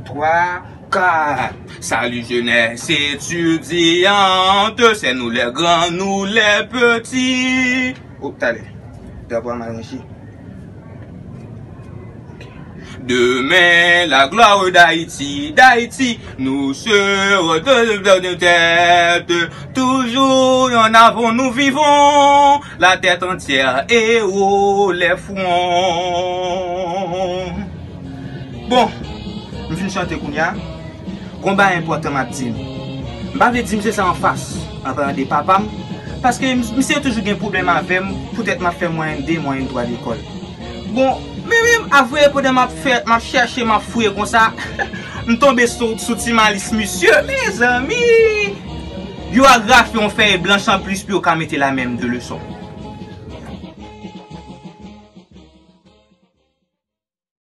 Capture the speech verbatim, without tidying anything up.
Twa, kat. Salut jeunesse étudiante, c'est nous les grands, nous les petits. Oh, talè. Drapo a mal ranche. Demain, la gloire d'Haïti, d'Haïti, nous serons de, de, de tête. Toujours en avant, nous vivons, la tête entière et haut les fronts. Bon, m fin chante kounye a. Gon bagay enpòtan m ap di nou. M pa vle di misye sa anfas, an palan de papa m, paske misye toujou gen pwoblèm avè m, poutèt m ap fè mwayenn de, mwayenn twa lekòl. Bon, men menm avwe pandan m ap fè, m ap chèche, m ap fouye konsa, m tonbe sou, sou ti malis misye, mezanmi! Yo agrafe yon fèy blanch anplis pou yo ka mete la menm de leson.